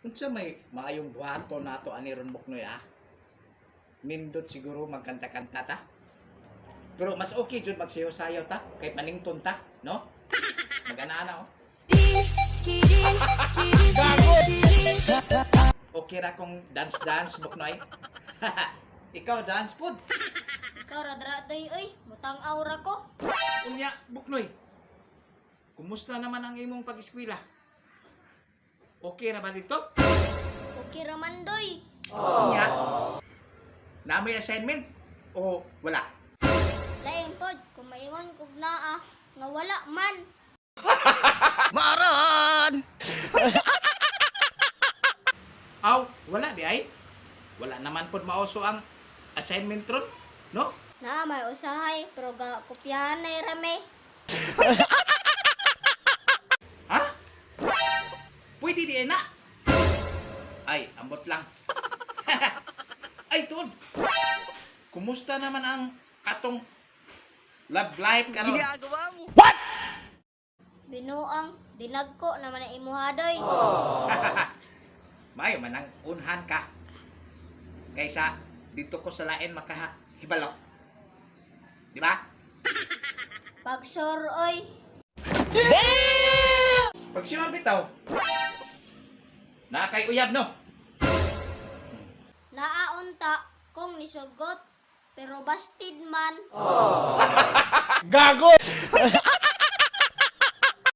Unsa may maayong buhaton nato ani ron, Buknoy, ha? Nindot siguro magkanta-kanta ta. Pero mas okay jud magsayaw-sayaw ta kay panington ta, no? Magana-ana oh. Okay ra kung dance-dance, Buknoy. Ikaw dance pod. Ikaw ra dra, doy, oy, mutang aura ko. Unya, Buknoy. Kumusta naman ang imong pag-eskwela? Okay ra ba dito? Okay ra man, doy. Unya. Na may assignment o wala? Lain pod kung maingon kog naa nga wala man. Maran! Aw, wala di ay. Wala naman pod mauso ang assignment ron, no? Naa may usahay pero ga kopyahan na rame. Ha? Pwede di ay na. Ay, ambot lang. Ay, tuod. Kumusta naman ang katong love life karon? Binuang dinagko naman na imuha, doy. Mayo man ang unhan ka. Kaysa dito ko sa lain makahibalok. Di ba? Pag sure, oy. Pag sure bitaw, naa kay uyab, no? Naa unta kung nisugot pero bastid man. Gago!